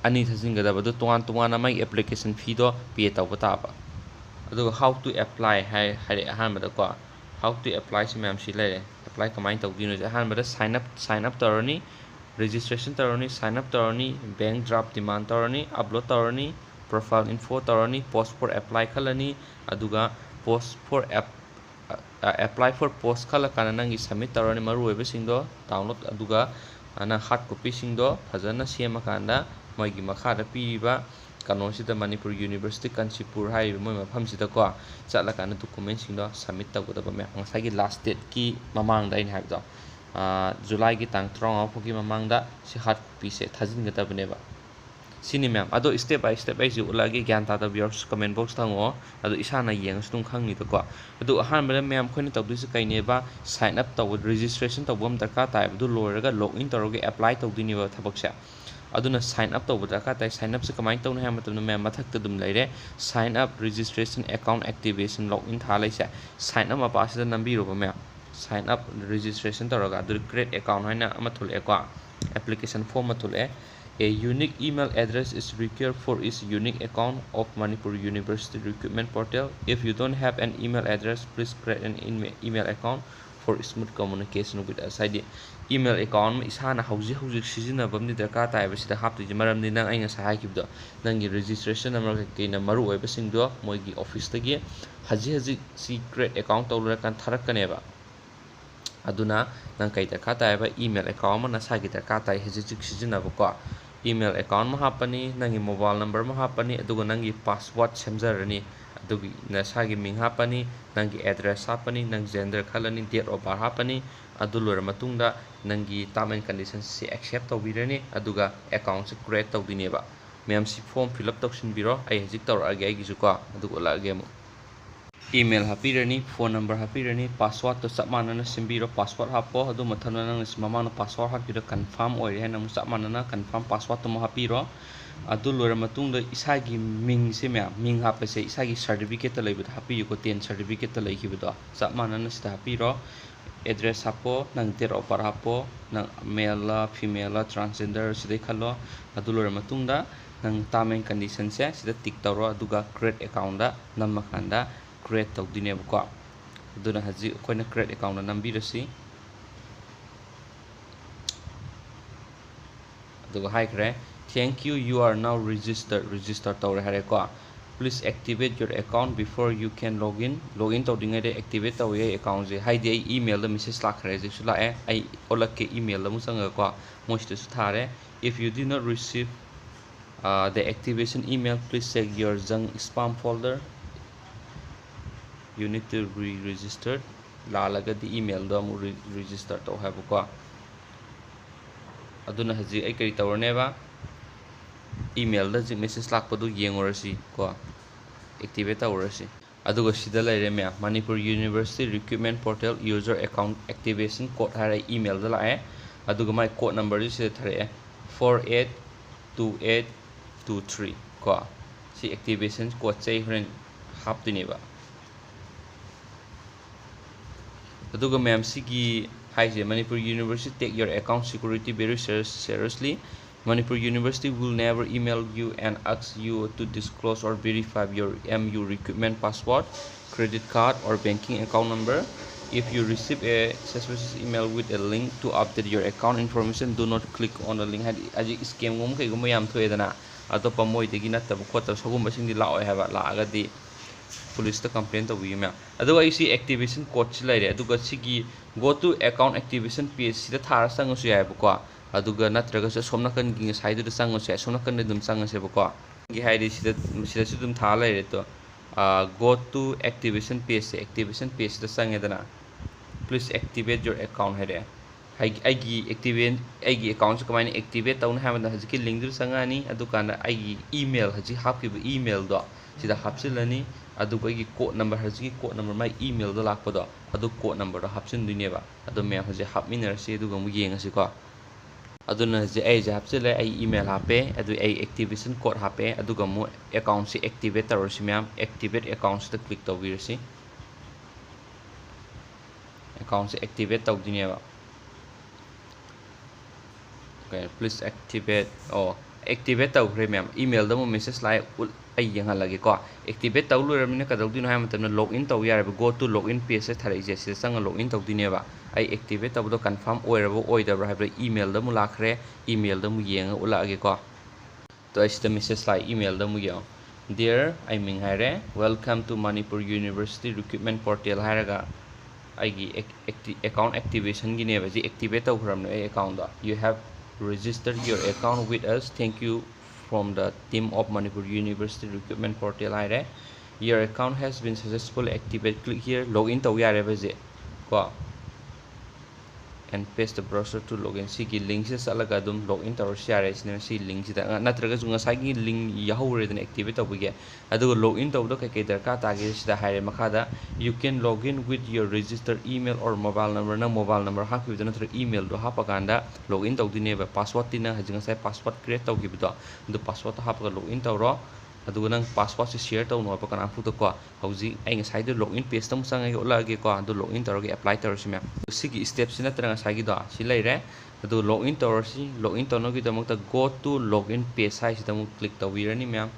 ꯑꯅꯤ ꯊꯥꯖꯤꯟꯒꯗꯕꯗꯣ ꯇꯣꯉꯥꯟ ꯇꯣꯉꯥꯟꯅ ꯃꯥꯒꯤ application feeꯗꯣ pay ꯇꯧꯕ ꯇꯥꯕ꯫ ꯑꯗꯨꯒ how to apply ꯍꯥꯏ, ꯍꯥꯏꯔꯛꯑꯦ ꯑꯍꯥꯟꯕꯗꯀꯣ꯫ How to apply ꯁꯤ ꯃꯌꯥꯝ ꯁꯤ ꯂꯩꯔꯦ꯫ Apply ꯀꯃꯥꯏꯅ ꯇꯧꯗꯣꯏꯅꯣꯁꯦ, ꯑꯍꯥꯟꯕꯗ sign up, sign up ꯇꯧꯔꯅꯤ, registration ꯇꯧꯔꯅꯤ, sign up ꯇꯧꯔꯅꯤ, bank draft demand ꯇꯧꯔꯅꯤ, upload ꯇꯧꯔꯅꯤ, profile info ꯇꯧꯔꯅꯤ, post for apply ꯈꯜꯂꯅꯤ, ꯑꯗꯨꯒ post for app-, apply for post ꯈꯜꯂꯀꯥꯟꯗ ꯅꯪꯒꯤ submit ꯇꯧꯔꯅꯤ ꯃꯔꯨꯑꯣꯏꯕꯁꯤꯡꯗꯣ download, ꯑꯗꯨꯒ ꯅꯪ hard copyꯁꯤꯡꯗꯣ ꯐꯖꯅ ꯁꯦꯝꯃꯀꯥꯟꯗ ꯃꯣꯏꯒꯤ ꯃꯈꯥꯗ ꯄꯤꯔꯤꯕ ꯀꯩꯅꯣꯁꯤꯗ, ꯃꯅꯤꯄꯨꯔ University ꯀꯥꯟꯆꯤꯄꯨꯔ ꯍꯥꯏꯔꯤꯕ ꯃꯣꯏ ꯃꯐꯝꯁꯤꯗꯀꯣ ꯆꯠꯂꯀꯥꯟꯗ documentꯁꯤꯡꯗꯣ submit ꯇꯧꯒꯗꯕ ꯃꯌꯥꯝ꯫ ꯉꯁꯥꯏꯒꯤ last dateꯀꯤ ꯃꯃꯥꯡꯗ ꯑꯩꯅ ꯍꯥꯏꯕꯗꯣ, ꯑꯥ, Julyꯒꯤ ꯇꯥꯡ ꯇꯔꯥꯃꯉꯥ ꯐꯥꯎꯒꯤ ꯃꯃꯥꯡꯗ ꯁꯤ hard copyꯁꯦ ꯊꯥꯖꯤꯟꯒꯗꯕꯅꯦꯕ꯫ ꯁꯤꯅꯤ ꯃꯌꯥꯝ꯫ ꯑꯗꯣ step by step ꯑꯩꯁꯦ ꯎꯠꯂꯛꯑꯒꯦ, ꯒ꯭ꯌꯥꯟ ꯇꯥꯗꯕ viewers comment box ꯊꯝꯃꯛꯑꯣ꯫ ꯑꯗꯣ ꯏꯁꯥꯅ ꯌꯦꯡꯉꯁꯨ ꯑꯗꯨꯝ ꯈꯪꯅꯤꯗꯀꯣ꯫ ꯑꯗꯣ ꯑꯍꯥꯟꯕꯗ ꯃꯌꯥꯝ ꯑꯩꯈꯣꯏꯅ ꯇꯧꯗꯣꯏꯁꯦ ꯀꯩꯅꯦꯕ? Sign up ꯇꯧꯕ, registration ꯇꯧꯕ ꯑꯃ ꯗꯔꯀꯥꯔ ꯇꯥꯏꯕ꯫ ꯑꯗꯨ ꯂꯣꯏꯔꯒ log in ꯇꯧꯔꯒ apply ꯇꯧꯗꯣꯏꯅꯦꯕ ꯊꯕꯛꯁꯦ꯫ ꯑꯗꯨꯅ sign up ꯇꯧꯕ ꯗꯔꯀꯥꯔ ꯇꯥꯏ꯫ Sign upꯁꯦ ꯀꯃꯥꯏꯅ ꯇꯧꯅꯤ ꯍꯥꯏꯕ ꯃꯇꯝꯗ ꯃꯌꯥꯝ ꯃꯊꯛꯇ ꯑꯗꯨꯝ ꯂꯩꯔꯦ, sign up, registration, account activation, log in ꯊꯥ ꯂꯩꯁꯦ꯫ Sign up ꯃꯄꯥꯁꯤꯗ ꯅꯝꯕꯤꯔꯣꯕ ꯃꯌꯥꯝ꯫ Sign up, registration ꯇꯧꯔꯒ ꯑꯗꯨꯗ create account ꯍꯥꯏꯅ ꯑꯃ ꯊꯣꯛꯂꯛꯑꯦꯀꯣ, application form ꯑꯃ ꯊꯣꯛꯂꯛꯑꯦ꯫ A unique email address is required for each unique account of Manipur University recruitment portal. If you don't have an email address, please create an email, email account for smooth communication with us. ꯍꯥꯏꯗꯤ email account ꯑꯃ ꯏꯁꯥꯅ ꯍꯧꯖꯤꯛ ꯍꯧꯖꯤꯛ ꯁꯤꯖꯤꯟꯅꯕ ꯑꯃꯗꯤ ꯗꯔꯀꯥꯔ ꯇꯥꯏꯕ ꯁꯤꯗ ꯍꯥꯞꯇꯣꯏꯁꯦ, ꯃꯔꯝꯗꯤ ꯅꯪ ꯑꯩ ꯉꯁꯥꯏ ꯍꯥꯏꯈꯤꯕꯗꯣ, ꯅꯪꯒꯤ registration number ꯀꯩꯀꯩꯅ ꯃꯔꯨ ꯑꯣꯏꯕꯁꯤꯡꯗꯣ ꯃꯣꯏꯒꯤ officeꯇꯒꯤ ꯍꯧꯖꯤꯛ ꯍꯧꯖꯤꯛ ꯁꯤ create account ꯇꯧ ꯂꯣꯏꯔꯀꯥꯟꯗ ꯊꯥꯔꯛꯀꯅꯦꯕ꯫ ꯑꯗꯨꯅ ꯅꯪ ꯀꯩ ꯗꯔꯀꯥꯔ ꯇꯥꯏ ꯍꯥꯏꯕ? Email account ꯑꯃ ꯅꯁꯥꯒꯤ ꯗꯔꯀꯥꯔ ꯇꯥꯏ ꯍꯧꯖꯤꯛ ꯍꯧꯖꯤꯛ ꯁꯤꯖꯤꯟꯅꯕꯀꯣ꯫ Email account ꯑꯃ ꯍꯥꯞꯄꯅꯤ, ꯅꯪꯒꯤ mobile number ꯑꯃ ꯍꯥꯞꯄꯅꯤ, ꯑꯗꯨꯒ ꯅꯪꯒꯤ password ꯁꯦꯝꯖꯔꯅꯤ꯫ ꯑꯗꯨꯒꯤ ꯅꯁꯥꯒꯤ ꯃꯤꯡ ꯍꯥꯞꯄꯅꯤ, ꯅꯪꯒꯤ address ꯍꯥꯞꯄꯅꯤ, ꯅꯪ gender ꯈꯜꯂꯅꯤ, date of birth ꯍꯥꯞꯄꯅꯤ꯫ ꯑꯗꯨ ꯂꯣꯏꯔ ꯃꯇꯨꯡꯗ ꯅꯪꯒꯤ term and conditions ꯁꯤ accept ꯇꯧꯕꯤꯔꯅꯤ, ꯑꯗꯨꯒ account ꯁꯦ create ꯇꯧꯗꯣꯏꯅꯦꯕ꯫ ꯃꯌꯥꯝ ꯁꯤ form fill up ꯇꯧꯁꯤꯟꯕꯤꯔꯣ, ꯑꯩ ꯍꯧꯖꯤꯛ ꯇꯧꯔꯛꯑꯒꯦ ꯑꯩꯒꯤꯁꯨꯀꯣ, ꯑꯗꯨꯒ ꯎꯠꯂꯛꯑꯒꯦ ꯑꯃꯨꯛ꯫ Email ꯍꯥꯞꯄꯤꯔꯅꯤ, phone number ꯍꯥꯞꯄꯤꯔꯅꯤ, passwordꯇꯣ ꯆꯞ ꯃꯥꯟꯅꯅ ꯁꯦꯝꯕꯤꯔꯣ, password ꯍꯥꯞꯄꯣ꯫ ꯑꯗꯨ ꯃꯊꯪꯗ ꯅꯪꯅ ꯁꯤ ꯃꯃꯥꯡꯗ password ꯍꯥꯞꯈꯤꯕꯗꯣ confirm ꯑꯣꯏꯔꯦ ꯍꯥꯏꯅ ꯑꯃꯨꯛ ꯆꯞ ꯃꯥꯟꯅꯅ confirm passwordꯇꯨ ꯑꯃꯨꯛ ꯍꯥꯞꯄꯤꯔꯣ꯫ ꯑꯗꯨ ꯂꯣꯏꯔ ꯃꯇꯨꯡꯗ ꯏꯁꯥꯒꯤ ꯃꯤꯡꯁꯦ ꯃꯌꯥꯝ, ꯃꯤꯡ ꯍꯥꯞꯄꯁꯦ ꯏꯁꯥꯒꯤ certificate ꯇ ꯂꯩꯕꯗ ꯍꯥꯞꯄꯤꯌꯨꯀꯣ, ten certificate ꯇ ꯂꯩꯈꯤꯕꯗꯣ ꯆꯞ ꯃꯥꯟꯅꯅ ꯁꯤꯗ ꯍꯥꯞꯄꯤꯔꯣ꯫ Address ꯍꯥꯞꯄꯣ, ꯅꯪ date of birth ꯍꯥꯞꯄꯣ, ꯅꯪ male ꯂ female ꯂ transgender ꯁꯤꯗꯩ ꯈꯜꯂꯣ꯫ ꯑꯗꯨ ꯂꯣꯏꯔ ꯃꯇꯨꯡꯗ ꯅꯪ term and condition ꯁꯦ ꯁꯤꯗ tick ꯇꯧꯔꯣ, ꯑꯗꯨꯒ create account ꯗ ꯅꯝꯃꯀꯥꯟꯗ create ꯇꯧꯗꯣꯏꯅꯦꯕꯀꯣ꯫ ꯑꯗꯨꯅ ꯍꯧꯖꯤꯛ ꯑꯩꯈꯣꯏꯅ create account ꯗ ꯅꯝꯕꯤꯔꯁꯤ꯫ ꯑꯗꯨꯒ ꯍꯥꯏꯈ꯭ꯔꯦ, "Thank you, you are now registered", register ꯇꯧꯔꯦ ꯍꯥꯏꯔꯦꯀꯣ꯫ "Please activate your account before you can log in", log in ꯇꯧꯗ꯭ꯔꯤꯉꯩꯗ activate ꯇꯧꯋꯦ ꯑꯩ account ꯁꯦ, ꯍꯥꯏꯗꯤ ꯑꯩ email ꯗ message ꯂꯥꯛꯈ꯭ꯔꯦ, ꯍꯧꯖꯤꯛꯁꯨ ꯂꯥꯛꯑꯦ, ꯑꯩ ꯑꯣꯜꯂꯛꯀꯦ, email ꯗ ꯑꯃꯨꯛ ꯆꯪꯉꯒꯀꯣ, ꯃꯣꯏꯁꯤꯗꯁꯨ ꯊꯥꯔꯦ꯫ "If you did not receive, uh, the activation email, please check your junk spam folder, you need to re-register", ꯂꯥꯜꯂꯒꯗꯤ email ꯗ ꯑꯃꯨꯛ re-, register ꯇꯧ ꯍꯥꯏꯕꯀꯣ꯫ ꯑꯗꯨꯅ ꯍꯧꯖꯤꯛ ꯑꯩ ꯀꯔꯤ ꯇꯧꯔꯅꯦꯕ? Email ꯗ ꯍꯧꯖꯤꯛ message ꯂꯥꯛꯄꯗꯨ ꯌꯦꯡꯉꯨꯔꯁꯤ ꯀꯣ, activate ꯇꯧꯔꯁꯤ꯫ ꯑꯗꯨꯒ ꯁꯤꯗ ꯂꯩꯔꯦ ꯃꯌꯥꯝ, "Manipur University Recruitment Portal User Account Activation Code" ꯍꯥꯏꯔ email ꯗ ꯂꯥꯛꯑꯦ꯫ ꯑꯗꯨꯒ ꯃꯥꯏ code number ꯁꯤ ꯁꯤꯗ ꯊꯥꯔꯛꯑꯦ, "Four eight two eight two three" ꯀꯣ꯫ ꯁꯤ activation code ꯁꯦ ꯑꯩ ꯍꯣꯔꯦꯟ ꯍꯥꯞꯇꯣꯏꯅꯦꯕ꯫ ꯑꯗꯨꯒ ꯃꯌꯥꯝ ꯁꯤꯒꯤ ꯍꯥꯏꯁꯦ, "Manipur University take your account security very serious-, seriously. Manipur University will never email you and ask you to disclose or verify your M U recruitment password, credit card or banking account number. If you receive a suspicious email with a link to update your account information, do not click on the link"꯫ ꯍꯥꯏꯗꯤ ꯍꯧꯖꯤꯛ scam ꯒꯨꯝꯕ ꯀꯩꯒꯨꯝꯕ ꯌꯥꯝ ꯊꯣꯛꯑꯦꯗꯅ, ꯑꯇꯣꯞꯄ ꯃꯣꯏꯗꯒꯤ ꯅꯠꯇꯕ ꯈꯣꯠꯇꯕ ꯁꯒꯨꯝꯕꯁꯤꯡꯗꯤ ꯂꯥꯛꯑꯣꯏ ꯍꯥꯏꯕ, ꯂꯥꯛꯑꯒꯗꯤ police ꯇ complain ꯇꯧꯕꯤꯌꯨ ꯃꯌꯥꯝ꯫ ꯑꯗꯨꯒ ꯑꯩ ꯁꯤ activation code ꯁꯤ ꯂꯩꯔꯦ, ꯑꯗꯨꯒ ꯁꯤꯒꯤ "Go to account activation page" ꯁꯤꯗ ꯊꯥꯔ ꯆꯪꯉꯁꯨ ꯌꯥꯏꯕꯀꯣ꯫ ꯑꯗꯨꯒ ꯅꯠꯇ꯭ꯔꯒꯁꯨ ꯑꯁꯣꯝ ꯅꯥꯀꯟꯒꯤ ꯉꯁꯥꯏꯗꯨꯗ ꯆꯪꯉꯁꯨ ꯌꯥꯏ, ꯑꯁꯣꯝ ꯅꯥꯀꯟꯗ ꯑꯗꯨꯝ ꯆꯪꯉꯁꯦꯕꯀꯣ꯫ ꯒꯤ ꯍꯥꯏꯗꯤ ꯁꯤꯗ, ꯁꯤꯗꯁꯨ ꯑꯗꯨꯝ ꯊꯥ ꯂꯩꯔꯦ꯫ ꯑꯗꯣ, ꯑ, "Go to activation page" say, activation page ꯁꯤꯗ ꯆꯪꯉꯦꯗꯅ, "Please activate your account" ꯍꯥꯏꯔꯛꯑꯦ꯫ ꯑꯩ-, ꯑꯩꯒꯤ activate-, ꯑꯩꯒꯤ account ꯁꯦ ꯀꯃꯥꯏꯅ activate ꯇꯧꯅꯤ ꯍꯥꯏꯕꯗ, ꯍꯧꯖꯤꯛꯀꯤ link ꯇꯨꯗ ꯆꯪꯉꯛꯑꯅꯤ, ꯑꯗꯨꯀꯥꯟꯗ ꯑꯩꯒꯤ email, ꯍꯧꯖꯤꯛ ꯍꯥꯞꯈꯤꯕ email ꯗꯣ ꯁꯤꯗ ꯍꯥꯞꯆꯤꯜꯂꯅꯤ, ꯑꯗꯨꯒ ꯑꯩꯒꯤ code number, ꯍꯧꯖꯤꯛꯀꯤ code number, ꯃꯥꯏ email ꯗ ꯂꯥꯛꯄꯗꯣ, ꯑꯗꯨ code number ꯗꯣ ꯍꯥꯞꯆꯤꯟꯗꯣꯏꯅꯦꯕ꯫ ꯑꯗꯣ ꯃꯌꯥꯝ ꯍꯧꯖꯤꯛ ꯍꯥꯞꯃꯤꯟꯅꯔꯁꯤ, ꯑꯗꯨꯒ ꯑꯃꯨꯛ ꯌꯦꯡꯉꯁꯤꯀꯣ꯫ ꯑꯗꯨꯅ ꯍꯧꯖꯤꯛ ꯑꯩꯁꯦ ꯍꯥꯞꯆꯤꯜꯂꯦ, ꯑꯩ email ꯍꯥꯞꯄꯦ, ꯑꯗꯨ ꯑꯩ activation code ꯍꯥꯞꯄꯦ, ꯑꯗꯨꯒ ꯑꯃꯨꯛ account ꯁꯦ activate ꯇꯧꯔꯁꯤ ꯃꯌꯥꯝ꯫ Activate account ꯁꯤꯗ click ꯇꯧꯕꯤꯔꯁꯤ꯫ Account ꯁꯦ activate ꯇꯧꯗꯣꯏꯅꯦꯕ꯫ Okay, please activate. ꯑꯣ, activate ꯇꯧꯈ꯭ꯔꯦ ꯃꯌꯥꯝ꯫ Email ꯗ ꯑꯃꯨꯛ message ꯂꯥꯛꯑꯦ, ꯎꯠ-, ꯑꯩ ꯌꯦꯡꯍꯜꯂꯒꯦꯀꯣ꯫ Activate ꯇꯧ ꯂꯣꯏꯔꯕꯅꯤꯅ ꯀꯩꯗꯧꯗꯣꯏꯅꯣ ꯍꯥꯏꯕ ꯃꯇꯝꯗ, log in ꯇꯧ ꯌꯥꯔꯦꯕ, go to login page ꯁꯦ ꯊꯥꯔꯛꯏꯁꯦ, ꯁꯤꯗ ꯆꯪꯉ log in ꯇꯧꯗꯣꯏꯅꯦꯕ꯫ ꯑꯩ activate ꯇꯧꯕꯗꯣ confirm ꯑꯣꯏꯔꯕ ꯑꯣꯏꯗꯕ꯭ꯔꯥ ꯍꯥꯏꯕꯗꯣ email ꯗ ꯑꯃꯨꯛ ꯂꯥꯛꯈ꯭ꯔꯦ꯫ Email ꯗ ꯑꯃꯨꯛ ꯌꯦꯡꯉ ꯎꯠꯂꯛꯑꯒꯦꯀꯣ꯫ ꯑꯗꯣ ꯑꯩ ꯁꯤꯗ message ꯂꯥꯛꯑꯦ, email ꯗ ꯑꯃꯨꯛ ꯌꯦꯡꯉꯣ꯫ Dear, ꯑꯩ ꯃꯤꯡ ꯍꯥꯏꯔꯦ, welcome to Manipur University Recruitment Portal ꯍꯥꯏꯔꯒ ꯑꯩꯒꯤ ac-, acti-, account activation ꯒꯤꯅꯦꯕ, ꯁꯤ activate ꯇꯧꯈ꯭ꯔꯕꯅꯦ ꯑꯩ account ꯗꯣ꯫ You have registered your account with us. Thank you from the team of Manipur University Recruitment Portal ꯍꯥꯏꯔꯦ꯫ Your account has been successfully activated. Click here. Log in ꯇꯧ ꯌꯥꯔꯦꯕ ꯍꯧꯖꯤꯛ ꯀꯣ꯫ And paste the browser to login. ꯁꯤꯒꯤ link ꯁꯤꯗ ꯆꯠꯂꯒ ꯑꯗꯨꯝ log in ꯇꯧꯔꯁꯨ ꯌꯥꯔꯦ꯫ ꯁꯤꯅ ꯁꯤ link ꯁꯤꯗ, ꯑ, ꯅꯠꯇ꯭ꯔꯒꯁꯨ ꯉꯁꯥꯏꯒꯤ link ꯌꯥꯎꯍꯧꯔꯦꯗꯅ activate ꯇꯧꯕꯒꯤ, ꯑꯗꯨꯒ log in ꯇꯧꯕꯗ ꯀꯩꯀꯩ ꯗꯔꯀꯥꯔ ꯇꯥꯒꯦ ꯁꯤꯗ ꯍꯥꯏꯔꯦ ꯃꯈꯥꯗ, "You can log in with your registered email or mobile number." ꯅꯪ mobile number ꯍꯥꯞꯈꯤꯕꯗꯣ ꯅꯠꯇ꯭ꯔꯒ email ꯗꯣ ꯍꯥꯞꯄꯀꯥꯟꯗ log in ꯇꯧꯗꯣꯏꯅꯦꯕ꯫ Password ꯇꯤ ꯅꯪ ꯍꯧꯖꯤꯛ ꯉꯁꯥꯏ password create ꯇꯧꯈꯤꯕꯗꯣ, ꯑꯗꯨ password ꯇꯣ ꯍꯥꯞꯄꯒ log in ꯇꯧꯔꯣ꯫ ꯑꯗꯨꯒ ꯅꯪ password ꯁꯦ share ꯇꯧꯅꯣ ꯍꯥꯏꯕ ꯀꯅꯥꯝꯐꯥꯎꯗꯀꯣ꯫ ꯍꯧꯖꯤꯛ ꯑꯩ ꯉꯁꯥꯏꯗꯣ log in page ꯇ ꯑꯃꯨꯛ ꯆꯪꯉꯒ ꯎꯠꯂꯛꯑꯒꯦꯀꯣ꯫ ꯑꯗꯨ log in ꯇꯧꯔꯒ apply ꯇꯧꯔꯁꯤ ꯃꯌꯥꯝ꯫ ꯁꯤꯒꯤ step ꯁꯤ ꯅꯠꯇ꯭ꯔ ꯉꯁꯥꯏꯒꯤꯗꯣ ꯁꯤ ꯂꯩꯔꯦ꯫ ꯑꯗꯨ log in ꯇꯧꯔꯁꯤ꯫ Log in ꯇꯧꯅꯕꯒꯤꯗꯃꯛꯇ go to login page ꯍꯥꯏꯁꯤꯗ ꯑꯃꯨꯛ click ꯇꯧꯕꯤꯔꯅꯤ ꯃꯌꯥꯝ꯫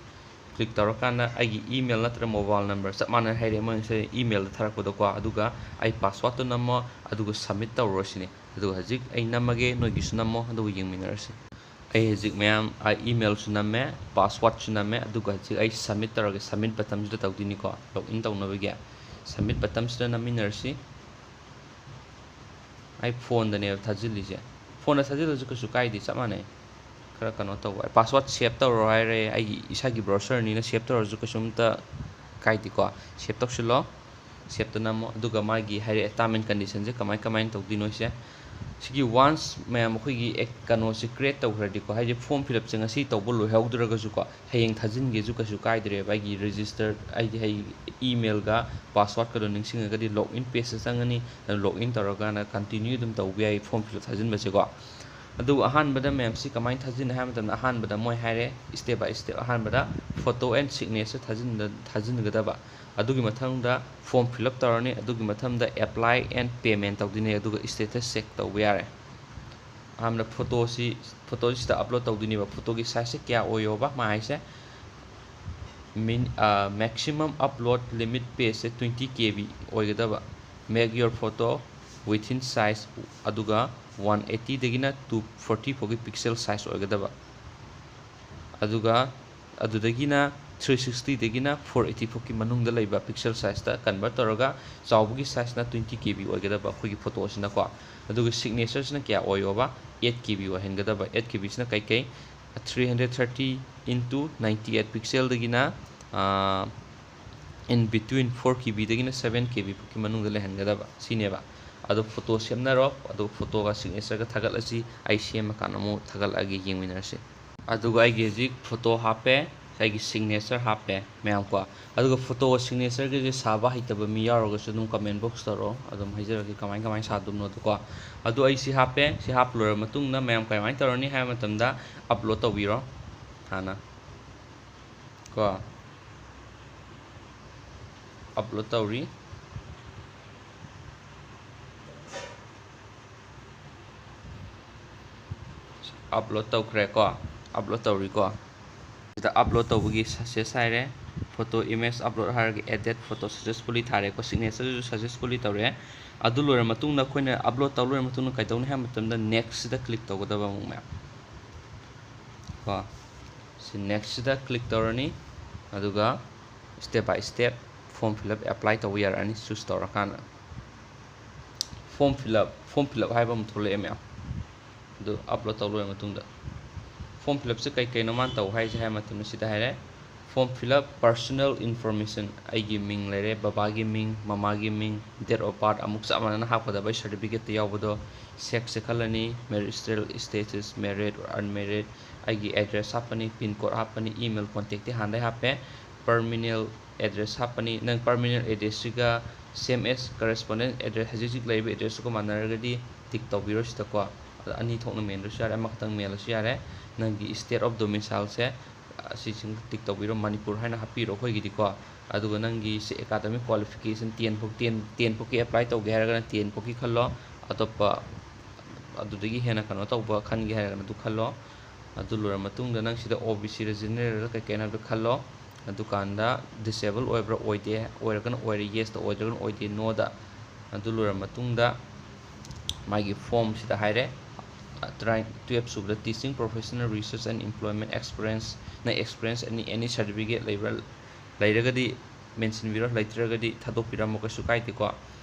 Click ꯇꯧꯔꯀꯥꯟꯗ ꯑꯩꯒꯤ email ꯅꯠꯇ꯭ꯔ mobile number ꯆꯞ ꯃꯥꯟꯅꯅ ꯍꯥꯏꯔꯛꯑꯦ ꯃꯣꯏ ꯉꯁꯥꯏ email ꯗ ꯊꯥꯔꯛꯄꯗꯀꯣ꯫ ꯑꯗꯨꯒ ꯑꯩ password ꯇꯣ ꯅꯝꯃꯣ, ꯑꯗꯨꯒ submit ꯇꯧꯔꯨꯔꯁꯤꯅꯦ꯫ ꯑꯗꯨꯒ ꯍꯧꯖꯤꯛ ꯑꯩ ꯅꯝꯃꯒꯦ, ꯅꯣꯏꯒꯤꯁꯨ ꯅꯝꯃꯣ, ꯑꯗꯨꯒ ꯌꯦꯡꯃꯤꯟꯅꯔꯁꯤ꯫ ꯑꯩ ꯍꯧꯖꯤꯛ ꯃꯌꯥꯝ, ꯑ, email ꯁꯨ ꯅꯝꯃꯦ, password ꯁꯨ ꯅꯝꯃꯦ, ꯑꯗꯨꯒ ꯍꯧꯖꯤꯛ ꯑꯩ submit ꯇꯧꯔꯒꯦ꯫ Submit button ꯁꯤꯗ ꯇꯧꯗꯣꯏꯅꯤꯀꯣ, log in ꯇꯧꯅꯕꯒꯤ꯫ Submit button ꯁꯤꯗ ꯅꯝꯃꯤꯟꯅꯔꯁꯤ꯫ ꯑꯩ phone ꯗꯅꯦꯕ ꯊꯥꯖꯤꯜꯂꯤꯁꯦ꯫ Phone ꯗ ꯊꯥꯖꯤꯜꯂꯁꯨ ꯀꯩꯁꯨ ꯀꯥꯏꯗꯦ, ꯆꯞ ꯃꯥꯟꯅꯩ꯫ ꯈꯔ ꯀꯩꯅꯣ ꯇꯧꯕ, password save ꯇꯧꯔꯣ ꯍꯥꯏꯔꯦ, ꯑꯩꯒꯤ ꯏꯁꯥꯒꯤ browser ꯅꯤꯅ save ꯇꯧꯔꯁꯨ ꯀꯩꯁꯨꯝꯇ ꯀꯥꯏꯗꯦꯀꯣ꯫ Save ꯇꯧꯁꯤꯜꯂꯣ꯫ Save ꯇ ꯅꯝꯃꯣ, ꯑꯗꯨꯒ ꯃꯥꯒꯤ ꯍꯥꯏꯔꯛꯑꯦ term and condition ꯁꯦ ꯀꯃꯥꯏ ꯀꯃꯥꯏꯅ ꯇꯧꯗꯣꯏꯅꯣ ꯁꯦ꯫ ꯁꯤꯒꯤ once ꯃꯌꯥꯝ ꯑꯩꯈꯣꯏꯒꯤ ꯑꯦꯛ-, ꯀꯩꯅꯣꯁꯦ create ꯇꯧꯈ꯭ꯔꯗꯤꯀꯣ, ꯍꯥꯏꯗꯤ form fill up ꯁꯦ ꯉꯁꯤ ꯇꯧꯕ ꯂꯣꯏꯍꯧꯗ꯭ꯔꯒꯁꯨꯀꯣ, ꯍꯌꯦꯡ ꯊꯥꯖꯤꯟꯒꯦꯁꯨ ꯀꯩꯁꯨ ꯀꯥꯏꯗ꯭ꯔꯦꯕ꯫ ꯑꯩꯒꯤ register, ꯑꯩꯗꯤ ꯑꯩ email ꯒ password ꯀꯗꯣ ꯅꯤꯡꯁꯤꯡꯉꯒꯗꯤ log in page ꯇ ꯆꯪꯉꯅꯤ, ꯑꯗꯨ log in ꯇꯧꯔꯀꯥꯟꯗ continue ꯑꯗꯨꯝ ꯇꯧꯕ ꯌꯥꯏ form fill up ꯊꯥꯖꯤꯟꯕꯁꯦꯀꯣ꯫ ꯑꯗꯨꯒ ꯑꯍꯥꯟꯕꯗ ꯃꯌꯥꯝꯁꯤ ꯀꯃꯥꯏꯅ ꯊꯥꯖꯤꯟꯅꯤ ꯍꯥꯏꯕ ꯃꯇꯝꯗ, ꯑꯍꯥꯟꯕꯗ ꯃꯣꯏ ꯍꯥꯏꯔꯦ step by step, ꯑꯍꯥꯟꯕꯗ photo and signature ꯊꯥꯖꯤꯟꯗ-, ꯊꯥꯖꯤꯟꯒꯗꯕ꯫ ꯑꯗꯨꯒꯤ ꯃꯊꯪꯗ form fill up ꯇꯧꯔꯅꯤ, ꯑꯗꯨꯒꯤ ꯃꯊꯪꯗ apply and payment ꯇꯧꯗꯣꯏꯅꯦ, ꯑꯗꯨꯒ status check ꯇꯧꯕ ꯌꯥꯔꯦ꯫ ꯑꯍꯥꯟꯕꯗ ꯐꯣꯇꯣꯁꯤ, ꯐꯣꯇꯣꯁꯤꯗ upload ꯇꯧꯗꯣꯏꯅꯦꯕ꯫ ꯐꯣꯇꯣꯒꯤ sizeꯁꯦ ꯀꯌꯥ ꯑꯣꯏꯌꯣꯕ ꯃꯥ ꯍꯥꯏꯁꯦ? Min-, ꯑ, maximum upload limit pageꯁꯦ twenty K B ꯑꯣꯏꯒꯗꯕ꯫ Make your photo within size, ꯑꯗꯨꯒ one eightyꯗꯒꯤꯅ two forty ꯐꯥꯎꯒꯤ pixel size ꯑꯣꯏꯒꯗꯕ꯫ ꯑꯗꯨꯒ ꯑꯗꯨꯗꯒꯤꯅ three sixtyꯗꯒꯤꯅ four eighty ꯐꯥꯎꯒꯤ ꯃꯅꯨꯡꯗ ꯂꯩꯕ pixel sizeꯇ convert ꯇꯧꯔꯒ ꯆꯥꯎꯕꯒꯤ sizeꯅ twenty K B ꯑꯣꯏꯒꯗꯕ ꯑꯩꯈꯣꯏꯒꯤ ꯐꯣꯇꯣꯁꯤꯅꯀꯣ꯫ ꯑꯗꯨꯒ signatureꯁꯤꯅ ꯀꯌꯥ ꯑꯣꯏꯌꯣꯕ? Eight K B ꯑꯣꯏꯍꯟꯒꯗꯕ꯫ Eight K Bꯁꯤꯅ ꯀꯩꯀꯩ? Three hundred thirty into ninety eight pixelꯗꯒꯤꯅ, ah, in between four K Bꯗꯒꯤꯅ seven K B ꯐꯥꯎꯒꯤ ꯃꯅꯨꯡꯗ ꯂꯩꯍꯟꯒꯗꯕ ꯁꯤꯅꯦꯕ꯫ ꯑꯗꯣ ꯐꯣꯇꯣ ꯁꯦꯝꯅꯔꯣ, ꯑꯗꯨꯒ ꯐꯣꯇꯣꯒ signatureꯒ ꯊꯥꯒꯠꯂꯁꯤ꯫ ꯑꯩ ꯁꯦꯝꯃꯀꯥꯟꯗ ꯑꯃꯨꯛ ꯊꯥꯒꯠꯂꯛꯑꯒꯦ, ꯌꯦꯡꯃꯤꯟꯅꯔꯁꯤ꯫ ꯑꯗꯨꯒ ꯑꯩꯒꯤ ꯍꯧꯖꯤꯛ ꯐꯣꯇꯣ ꯍꯥꯞꯄꯦ, ꯑꯩꯒꯤ signature ꯍꯥꯞꯄꯦ ꯃꯌꯥꯝ ꯀꯣ꯫ ꯑꯗꯨꯒ ꯐꯣꯇꯣꯒ signatureꯒꯁꯦ ꯁꯥꯕ ꯍꯩꯇꯕ ꯃꯤ ꯌꯥꯎꯔꯒꯁꯨ ꯑꯗꯨꯝ comment box ꯇꯧꯔꯛꯑꯣ, ꯑꯗꯨꯝ ꯍꯥꯏꯖꯔꯛꯀꯦ ꯀꯃꯥꯏ ꯀꯃꯥꯏꯅ ꯁꯥꯗꯣꯏꯅꯣꯗꯣꯀꯣ꯫ ꯑꯗꯨ ꯑꯩ ꯁꯤ ꯍꯥꯞꯄꯦ, ꯁꯤ ꯍꯥꯞꯄ ꯂꯣꯏꯔꯕ ꯃꯇꯨꯡꯗ ꯃꯌꯥꯝ ꯀꯃꯥꯏꯅ ꯇꯧꯔꯅꯤ ꯍꯥꯏꯕ ꯃꯇꯝꯗ upload ꯇꯧꯕꯤꯔꯣ ꯍꯥꯟꯅ ꯀꯣ꯫ Upload ꯇꯧꯔꯤ꯫ Upload ꯇꯧꯈ꯭ꯔꯦꯀꯣ, upload ꯇꯧꯔꯤꯀꯣ꯫ ꯁꯤꯗ upload ꯇꯧꯕꯒꯤ success ꯍꯥꯏꯔꯦ꯫ Photo image upload ꯍꯥꯏꯔꯒ added photo successfully ꯊꯥꯔꯦꯀꯣ, signatureꯁꯨ successfully ꯇꯧꯔꯦ꯫ ꯑꯗꯨ ꯂꯣꯏꯔ ꯃꯇꯨꯡꯗ, ꯑꯩꯈꯣꯏꯅ upload ꯇꯧ ꯂꯣꯏꯔ ꯃꯇꯨꯡꯗ ꯀꯩꯗꯧꯅꯤ ꯍꯥꯏꯕ ꯃꯇꯝꯗ, nextꯁꯤꯗ click ꯇꯧꯒꯗꯕ ꯑꯃꯨꯛ ꯃꯌꯥꯝ ꯀꯣ꯫ ꯁꯤ nextꯁꯤꯗ click ꯇꯧꯔꯅꯤ, ꯑꯗꯨꯒ step by step form fill up apply ꯇꯧꯕ ꯌꯥꯔꯛꯑꯅꯤ choose ꯇꯧꯔꯀꯥꯟꯗ꯫ Form fill up, form fill up ꯍꯥꯏꯕ ꯑꯃ ꯊꯣꯛꯂꯛꯑꯦ ꯃꯌꯥꯝ꯫ ꯑꯗꯨ upload ꯇꯧ ꯂꯣꯏꯔ ꯃꯇꯨꯡꯗ form fill upꯁꯦ ꯀꯩ ꯀꯩꯅꯣ ꯃꯥꯅ ꯇꯧ ꯍꯥꯏꯁꯦ ꯍꯥꯏꯕ ꯃꯇꯝꯗ ꯁꯤꯗ ꯍꯥꯏꯔꯦ, form fill up personal information, ꯑꯩꯒꯤ ꯃꯤꯡ ꯂꯩꯔꯦ, ꯕꯕꯥꯒꯤ ꯃꯤꯡ, ꯃꯃꯥꯒꯤ ꯃꯤꯡ, date of birth ꯑꯃꯨꯛ ꯆꯞ ꯃꯥꯟꯅꯅ ꯍꯥꯞꯀꯗꯕ ꯑꯩ certificateꯇ ꯌꯥꯎꯕꯗꯣ, sexꯁꯦ ꯈꯜꯂꯅꯤ, marital status, married or unmarried, ꯑꯩꯒꯤ address ꯍꯥꯞꯄꯅꯤ, pin code ꯍꯥꯞꯄꯅꯤ, email contactꯇꯤ ꯍꯥꯟꯅꯗꯩ ꯍꯥꯞꯄꯦ, permanent address ꯍꯥꯞꯄꯅꯤ꯫ ꯅꯪ permanent addressꯁꯤꯒ same as correspondent address, ꯍꯧꯖꯤꯛ ꯍꯧꯖꯤꯛ ꯂꯩꯔꯤꯕ addressꯇꯨꯒ ꯃꯥꯟꯅꯔꯒꯗꯤ tick ꯇꯧꯕꯤꯔꯣ ꯁꯤꯗꯀꯣ꯫ ꯑꯅꯤ ꯊꯣꯛꯅ ꯃꯦꯟꯗ꯭ꯔꯁꯨ ꯌꯥꯔꯦ, ꯑꯃꯈꯛꯇꯪ ꯃꯦꯜꯂꯁꯨ ꯌꯥꯔꯦ꯫ ꯅꯪꯒꯤ state of domicileꯁꯦ, ꯑꯁꯤꯁꯤꯡ ꯇꯤꯛ ꯇꯧꯕꯤꯔꯣ, ꯃꯅꯤꯄꯨꯔ ꯍꯥꯏꯅ ꯍꯥꯞꯄꯤꯔꯣ ꯑꯩꯈꯣꯏꯒꯤꯗꯤꯀꯣ꯫ ꯑꯗꯨꯒ ꯅꯪꯒꯤ ꯁꯤ academic qualification ten ꯐꯥꯎ, ten, ten ꯐꯥꯎꯀꯤ apply ꯇꯧꯒꯦ ꯍꯥꯏꯔꯒꯅ ten ꯐꯥꯎꯀꯤ ꯈꯜꯂꯣ꯫ ꯑꯇꯣꯞꯄ ꯑꯗꯨꯗꯒꯤ ꯍꯦꯟꯅ ꯀꯩꯅꯣ ꯇꯧꯕ ꯈꯟꯒꯦ ꯍꯥꯏꯔꯒꯅ ꯑꯗꯨ ꯈꯜꯂꯣ꯫ ꯑꯗꯨ ꯂꯣꯏꯔ ꯃꯇꯨꯡꯗ ꯅꯪ ꯁꯤꯗ OBCꯔ generalꯔ ꯀꯩ ꯀꯩꯅꯣ ꯍꯥꯏꯕꯗꯣ ꯈꯜꯂꯣ꯫ ꯑꯗꯨꯀꯥꯟꯗ disable ꯑꯣꯏꯕ꯭ꯔꯥ? ꯑꯣꯏꯗꯦ꯫ ꯑꯣꯏꯔꯒꯅ ꯑꯣꯏꯔꯦ, yesꯇ, ꯑꯣꯏꯗ꯭ꯔꯒꯅ ꯑꯣꯏꯗꯦ, noꯗ꯫ ꯑꯗꯨ ꯂꯣꯏꯔ ꯃꯇꯨꯡꯗ ꯃꯥꯒꯤ formꯁꯤꯗ ꯍꯥꯏꯔꯦ, ꯇꯔꯥ-, twelve ꯁꯨꯕꯗ teaching professional research and employment experience, ꯅꯪ experience any, any certificate ꯂꯩꯕ꯭ꯔꯥ? ꯂꯩꯔꯒꯗꯤ mentionꯕꯤꯔꯣ, ꯂꯩꯇ꯭ꯔꯒꯗꯤ ꯊꯥꯗꯣꯛꯄꯤꯔꯝꯃꯣ, ꯀꯩꯁꯨ ꯀꯥꯏꯗꯦꯀꯣ꯫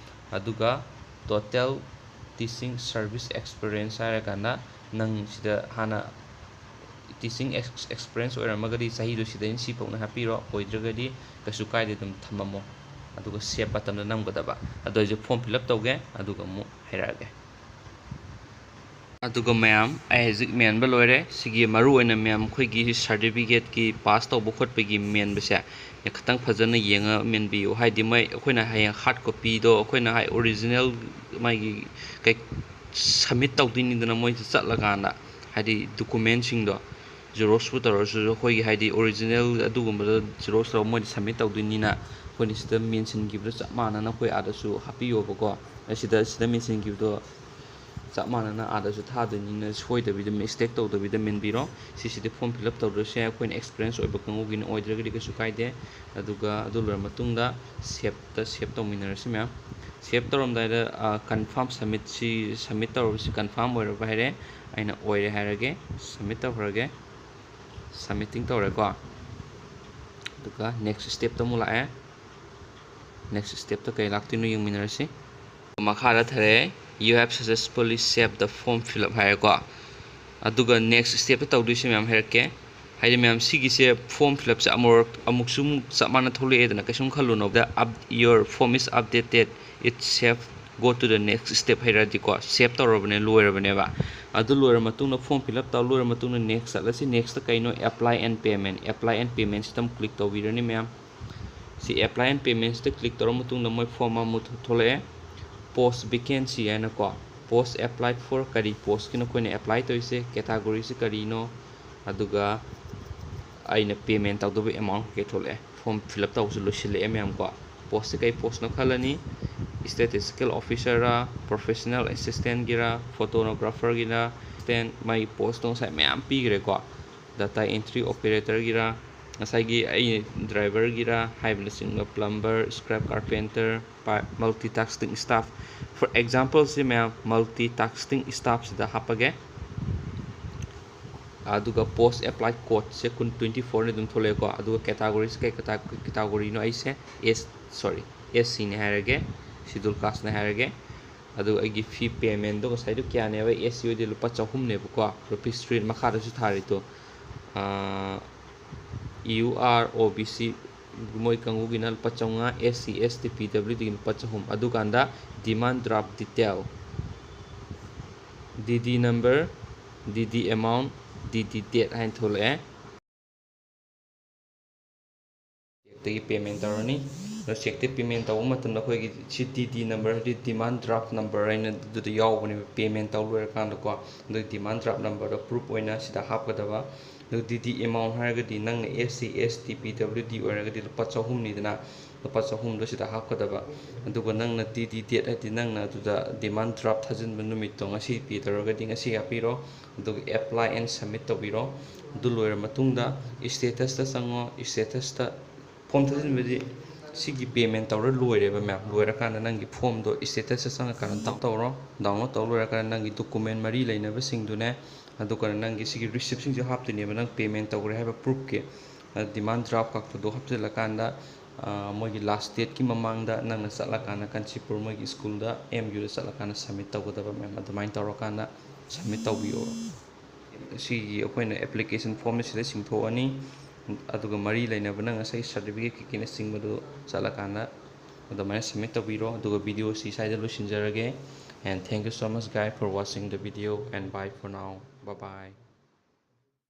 ꯑꯗꯨꯒ total teaching service experience ꯍꯥꯏꯔꯀꯥꯟꯗ ꯅꯪ ꯁꯤꯗ ꯍꯥꯟꯅ teaching ex-, experience ꯑꯣꯏꯔꯝꯃꯒꯗꯤ ꯆꯍꯤꯗꯣ ꯁꯤꯗꯩꯅ ꯁꯤ ꯐꯥꯎꯅ ꯍꯥꯞꯄꯤꯔꯣ, ꯑꯣꯏꯗ꯭ꯔꯒꯗꯤ ꯀꯩꯁꯨ ꯀꯥꯏꯗꯦ, ꯑꯗꯨꯝ ꯊꯝꯃꯝꯃꯣ꯫ ꯑꯗꯨꯒ save buttonꯗ ꯅꯝꯒꯗꯕ꯫ ꯑꯗꯣ ꯑꯩꯁꯦ form fill up ꯇꯧꯒꯦ, ꯑꯗꯨꯒ ꯑꯃꯨꯛ ꯍꯥꯏꯔꯛꯑꯒꯦ꯫ ꯑꯗꯨꯒ ꯃꯌꯥꯝ, ꯑꯩ ꯍꯧꯖꯤꯛ ꯃꯦꯟꯕ ꯂꯣꯏꯔꯦ꯫ ꯁꯤꯒꯤ ꯃꯔꯨ ꯑꯣꯏꯅ ꯃꯌꯥꯝ ꯑꯩꯈꯣꯏꯒꯤ certificateꯀꯤ pass ꯇꯧꯕ ꯈꯣꯠꯄꯒꯤ ꯃꯦꯟꯕꯁꯦ ꯈꯤꯇꯪ ꯐꯖꯅ ꯌꯦꯡꯉ ꯃꯦꯟꯕꯤꯌꯨ꯫ ꯍꯥꯏꯗꯤ ꯃꯣꯏ, ꯑꯩꯈꯣꯏꯅ ꯍꯌꯦꯡ hard copyꯗꯣ ꯑꯩꯈꯣꯏꯅ ꯍꯥꯏ original ꯃꯥꯒꯤ ꯀꯩ submit ꯇꯧꯗꯣꯏꯅꯤꯗꯅ ꯃꯣꯏꯁꯦ ꯆꯠꯂꯀꯥꯟꯗ, ꯍꯥꯏꯗꯤ documentꯁꯤꯡꯗꯣ xerosꯄꯨ ꯇꯧꯔꯁꯨ ꯑꯩꯈꯣꯏꯒꯤ ꯍꯥꯏꯗꯤ original ꯑꯗꯨꯒꯨꯝꯕꯗꯣ xerox ꯇꯧꯔꯒ ꯃꯣꯏꯗ submit ꯇꯧꯗꯣꯏꯅꯤꯅ ꯑꯩꯈꯣꯏꯅ ꯁꯤꯗ mentionꯈꯤꯕꯗꯣ ꯆꯞ ꯃꯥꯟꯅꯅ ꯑꯩꯈꯣꯏ ꯑꯥꯗꯁꯨ ꯍꯥꯞꯄꯤꯌꯣꯕꯀꯣ꯫ ꯁꯤꯗ, ꯁꯤꯗ mentionꯈꯤꯕꯗꯣ ꯆꯞ ꯃꯥꯟꯅꯅ ꯑꯥꯗꯁꯨ ꯊꯥꯗꯣꯏꯅꯤꯅ ꯁꯣꯏꯗꯕꯤꯗ, mistake ꯇꯧꯗꯕꯤꯗ ꯃꯦꯟꯕꯤꯔꯣ꯫ ꯁꯤꯁꯤꯗꯤ form fill up ꯇꯧꯗ꯭ꯔꯁꯨ ꯌꯥꯏ, ꯑꯩꯈꯣꯏꯅ experience ꯑꯣꯏꯕ ꯀꯥꯡꯕꯨꯒꯤꯅ, ꯑꯣꯏꯗ꯭ꯔꯒꯗꯤ ꯀꯩꯁꯨ ꯀꯥꯏꯗꯦ꯫ ꯑꯗꯨꯒ ꯑꯗꯨ ꯂꯣꯏꯔ ꯃꯇꯨꯡꯗ saveꯇ save ꯇꯧꯃꯤꯟꯅꯔꯁꯤ ꯃꯌꯥꯝ꯫ Save ꯇꯧꯔꯝꯗꯥꯏꯗ, ꯑ, confirm submitꯁꯤ, submit ꯇꯧꯔꯕꯁꯤ confirm ꯑꯣꯏꯔꯕ ꯍꯥꯏꯔꯦ꯫ ꯑꯩꯅ ꯑꯣꯏꯔꯦ ꯍꯥꯏꯔꯒꯦ, submit ꯇꯧꯈ꯭ꯔꯒꯦ꯫ Submitting ꯇꯧꯔꯦꯀꯣ꯫ ꯑꯗꯨꯒ next stepꯇ ꯑꯃꯨꯛ ꯂꯥꯛꯑꯦ꯫ Next stepꯇ ꯀꯩ ꯂꯥꯛꯇꯣꯏꯅꯣ ꯌꯦꯡꯃꯤꯟꯅꯔꯁꯤ꯫ ꯃꯈꯥꯗ ꯊꯥꯔꯛꯑꯦ, "You have successfully saved the form fill up" ꯍꯥꯏꯔꯦꯀꯣ꯫ ꯑꯗꯨꯒ next stepꯇ ꯇꯧꯗꯣꯏꯁꯦ ꯃꯌꯥꯝ ꯍꯥꯏꯔꯛꯀꯦ꯫ ꯍꯥꯏꯗꯤ ꯃꯌꯥꯝ ꯁꯤꯒꯤꯁꯦ form fill upꯁꯦ ꯑꯃꯨꯔꯛ, ꯑꯃꯨꯛꯁꯨ ꯑꯃꯨꯛ ꯆꯞ ꯃꯥꯟꯅ ꯊꯣꯛꯂꯛꯑꯦꯗꯅ, ꯀꯩꯁꯨꯝ ꯈꯜꯂꯨꯅꯣ꯫ The up-, "Your form is updated, it's saved, go to the next step" ꯍꯥꯏꯔꯛꯑꯗꯤꯀꯣ, save ꯇꯧꯔꯕꯅꯦ, ꯂꯣꯏꯔꯕꯅꯦꯕ꯫ ꯑꯗꯨ ꯂꯣꯏꯔ ꯃꯇꯨꯡꯗ, form fill up ꯇꯧ ꯂꯣꯏꯔ ꯃꯇꯨꯡꯗ next ꯆꯠꯂꯁꯤ꯫ Nextꯇ ꯀꯩꯅꯣ? Apply and payment꯫ Apply and paymentꯁꯤꯗ ꯑꯃꯨꯛ click ꯇꯧꯕꯤꯔꯅꯤ ꯃꯌꯥꯝ꯫ ꯁꯤ apply and paymentꯁꯤꯗ click ꯇꯧꯔ ꯃꯇꯨꯡꯗ ꯃꯣꯏ form ꯑꯃꯨꯛ ꯊꯣꯛꯂꯛꯑꯦ, post vacancy ꯍꯥꯏꯅꯀꯣ꯫ Post applied for, ꯀꯔꯤ ꯄꯣꯁꯀꯤꯅꯣ ꯑꯩꯈꯣꯏꯅ ꯑꯦꯄ꯭ꯂꯥꯏ ꯇꯧꯔꯤꯁꯦ, ꯀꯦꯇꯥꯒꯣꯔꯤꯁꯦ ꯀꯔꯤꯅꯣ, ꯑꯗꯨꯒ ꯑꯩꯅ ꯄꯦꯃꯦꯟ ꯇꯧꯗꯧꯕ ꯑꯦꯃꯥꯎꯟ ꯀꯩꯀꯩ ꯊꯣꯛꯂꯛꯑꯦ꯫ ꯐꯣꯔꯝ ꯐꯤꯜ ꯑꯞ ꯇꯧꯕꯁꯨ ꯂꯣꯏꯁꯤꯜꯂꯛꯑꯦ ꯃꯌꯥꯝ ꯀꯣ꯫ ꯄꯣꯁꯁꯦ ꯀꯩ ꯄꯣꯁꯅꯣ ꯈꯜꯂꯅꯤ, ꯁ꯭ꯇꯦꯇꯤꯁꯇꯤꯀꯦꯜ ꯑꯣꯐꯤꯁꯔꯔꯥ, ꯄ꯭ꯔꯣꯐꯦꯁꯅꯦꯜ ꯑꯦꯁꯤꯁꯇꯦꯟꯒꯤꯔꯥ, ꯐꯣꯇꯣꯅꯣꯒ꯭ꯔꯥꯐꯔꯒꯤꯔꯥ, ꯃꯥꯒꯤ ꯄꯣꯁꯇꯣ ꯉꯁꯥꯏ ꯃꯌꯥꯝ ꯄꯤꯈ꯭ꯔꯦꯀꯣ꯫ ꯗꯥꯇꯥ ꯑꯦꯟꯇ꯭ꯔꯤ ꯑꯣꯄꯦꯔꯦꯇꯔꯒꯤꯔꯥ, ꯉꯁꯥꯏꯒꯤ ꯑꯩ ꯗ꯭ꯔꯥꯏꯚꯔꯒꯤꯔꯥ ꯍꯥꯏꯕꯅꯆꯤꯡꯕ, ꯄ꯭ꯂꯝꯕꯔ, ꯁ꯭ꯀ꯭ꯔꯦꯞ ꯀꯥꯔꯄꯦꯟꯇꯔ, ꯃꯜꯇꯤ ꯇꯥꯁ꯭ꯀꯤꯡ ꯁ꯭ꯇꯥꯐ꯫ ꯐꯣꯔ ꯑꯦꯛꯖꯥꯝꯄꯜꯁꯦ ꯃꯌꯥꯝ, ꯃꯜꯇꯤ ꯇꯥꯁ꯭ꯀꯤꯡ ꯁ꯭ꯇꯥꯐꯁꯤꯗ ꯍꯥꯞꯄꯒꯦ꯫ ꯑꯗꯨꯒ ꯄꯣꯁ ꯑꯦꯄ꯭ꯂꯥꯏ ꯀꯣꯗꯁꯦ ꯀꯨꯟ, ꯇ꯭ꯋꯦꯟꯇꯤ ꯐꯣꯔꯅ ꯑꯗꯨꯝ ꯊꯣꯛꯂꯛꯑꯦꯀꯣ꯫ ꯑꯗꯨꯒ ꯀꯦꯇꯥꯒꯣꯔꯤꯁꯦ ꯀꯩ ꯀꯦꯇꯥ-, ꯀꯦꯇꯥꯒꯣꯔꯤꯅꯣ ꯑꯩꯁꯦ ꯑꯦꯁ, ꯁꯣꯔꯤ, ꯑꯦꯁ ꯁꯤꯅꯦ ꯍꯥꯏꯔꯒꯦ, ꯁꯤꯗꯨꯜ ꯀꯥꯁꯅꯦ ꯍꯥꯏꯔꯒꯦ꯫ ꯑꯗꯨꯒ ꯑꯩꯒꯤ ꯐꯤ ꯄꯦꯃꯦꯟꯗꯣ ꯉꯁꯥꯏꯗꯣ ꯀꯌꯥꯅꯦꯕ? ꯑꯦꯁ ꯁꯤ ꯑꯣꯏꯗꯤ ꯂꯨꯄꯥ ꯆꯍꯨꯝꯅꯦꯕꯀꯣ, ꯔꯨꯄꯤꯁ ꯊ꯭ꯔꯤ ꯃꯈꯥꯗꯁꯨ ꯊꯥꯔꯤꯗꯣ꯫ ꯌꯨ ꯑꯥꯔ, ꯑꯣ ꯕꯤ ꯁꯤ ꯃꯣꯏ ꯀꯥꯡꯕꯨꯒꯤꯅ ꯂꯨꯄꯥ ꯆꯥꯝꯃꯉꯥ, ꯑꯦꯁ ꯁꯤ, ꯑꯦꯁ ꯇꯤ, ꯄꯤ ꯗꯕ꯭ꯂꯤꯎ ꯗꯤꯒꯤ ꯂꯨꯄꯥ ꯆꯍꯨꯝ꯫ ꯑꯗꯨꯀꯥꯟꯗ demand draft detail, ꯗꯤ ꯗꯤ number, ꯗꯤ ꯗꯤ amount, ꯗꯤ ꯗꯤ date ꯍꯥꯏꯅ ꯊꯣꯛꯂꯛꯑꯦ꯫ ꯆꯦꯛꯇꯒꯤ ꯄꯦꯃꯦꯟ ꯇꯧꯔꯅꯤ꯫ ꯑꯗꯣ ꯆꯦꯛꯇ ꯄꯦꯃꯦꯟ ꯇꯧꯕ ꯃꯇꯝꯗ ꯑꯩꯈꯣꯏꯒꯤ ꯁꯤ ꯗꯤ ꯗꯤ number ꯍꯥꯏꯗꯤ demand draft number ꯍꯥꯏꯅ ꯑꯗꯨꯗ ꯌꯥꯎꯕꯅꯦꯕ ꯄꯦꯃꯦꯟ ꯇꯧ ꯂꯣꯏꯔꯀꯥꯟꯗꯀꯣ꯫ ꯑꯗꯨꯒꯤ demand draft numberꯗꯣ proof ꯑꯣꯏꯅ ꯁꯤꯗ ꯍꯥꯞꯀꯗꯕ꯫ ꯑꯗꯨ ꯗꯤ ꯗꯤ amount ꯍꯥꯏꯔꯒꯗꯤ ꯅꯪꯅ ꯑꯦꯁ ꯁꯤ, ꯑꯦꯁ ꯇꯤ, ꯄꯤ ꯗꯕ꯭ꯂꯤꯎ ꯗꯤ ꯑꯣꯏꯔꯒꯗꯤ ꯂꯨꯄꯥ ꯆꯍꯨꯝꯅꯤꯗꯅ, ꯂꯨꯄꯥ ꯆꯍꯨꯝꯗꯣ ꯁꯤꯗ ꯍꯥꯞꯀꯗꯕ꯫ ꯑꯗꯨꯒ ꯅꯪꯅ ꯗꯤ ꯗꯤ date ꯍꯥꯏꯗꯤ ꯅꯪꯅ ꯑꯗꯨꯗ demand draft ꯊꯥꯖꯤꯟꯕ ꯅꯨꯃꯤꯠꯇꯣ ꯉꯁꯤ ꯄꯦ ꯇꯧꯔꯒꯗꯤ ꯉꯁꯤ ꯍꯥꯞꯄꯤꯔꯣ꯫ ꯑꯗꯨꯒ apply and submit ꯇꯧꯕꯤꯔꯣ꯫ ꯑꯗꯨ ꯂꯣꯏꯔ ꯃꯇꯨꯡꯗ statusꯇ ꯆꯪꯉꯣ꯫ statusꯇ ꯐꯣꯝ ꯊꯥꯖꯤꯟꯕꯗꯤ ꯁꯤꯒꯤ ꯄꯦꯃꯦꯟ ꯇꯧꯔ ꯂꯣꯏꯔꯦꯕ ꯃꯌꯥꯝ꯫ ꯂꯣꯏꯔꯀꯥꯟꯗ ꯅꯪꯒꯤ ꯐꯣꯝꯗꯣ statusꯇ ꯆꯪꯉꯀꯥꯟꯗ download ꯇꯧꯔꯣ꯫ Download ꯇꯧꯔ ꯂꯣꯏꯔꯀꯥꯟꯗ ꯅꯪꯒꯤ document ꯃꯔꯤ ꯂꯩꯅꯕꯁꯤꯡꯗꯨꯅꯦ, ꯑꯗꯨꯒ ꯅꯪꯒꯤ ꯁꯤꯒꯤ receiptꯁꯤꯡꯁꯨ ꯍꯥꯞꯇꯣꯏꯅꯦꯕ ꯅꯪ ꯄꯦꯃꯦꯟ ꯇꯧꯈ꯭ꯔꯦ ꯍꯥꯏꯕ proofꯀꯤ꯫ ꯑꯗ demand draft ꯈꯛꯇꯗꯣ ꯍꯥꯞꯆꯤꯜꯂꯀꯥꯟꯗ, ꯑ, ꯃꯣꯏꯒꯤ last dateꯀꯤ ꯃꯃꯥꯡꯗ ꯅꯪꯅ ꯆꯠꯂꯀꯥꯟꯗ ꯀꯥꯟꯆꯤꯄꯨꯔ ꯃꯣꯏꯒꯤ ꯁ꯭ꯀꯨꯜꯗ, ꯑꯦꯝ ꯌꯨꯗ ꯆꯠꯂꯀꯥꯟꯗ submit ꯇꯧꯒꯗꯕ ꯃꯌꯥꯝ꯫ ꯑꯗꯨꯃꯥꯏꯅ ꯇꯧꯔꯀꯥꯟꯗ submit ꯇꯧꯕꯤꯌꯣ꯫ ꯁꯤꯒꯤ ꯑꯩꯈꯣꯏꯅ application formꯁꯦ ꯁꯤꯗ ꯆꯤꯡꯊꯣꯛꯑꯅꯤ, ꯑꯗꯨꯒ ꯃꯔꯤ ꯂꯩꯅꯕ ꯅꯪ ꯉꯁꯥꯏ certificate ꯀꯩꯀꯩꯅꯆꯤꯡꯕꯗꯨ ꯆꯠꯂꯀꯥꯟꯗ ꯑꯗꯨꯃꯥꯏꯅ submit ꯇꯧꯕꯤꯔꯣ꯫ ꯑꯗꯨꯒ videoꯁꯤ ꯁ꯭ꯋꯥꯏꯗ ꯂꯣꯏꯁꯤꯟꯖꯔꯒꯦ꯫ And thank you so much, guys, for watching the video, and bye for now. Bye bye.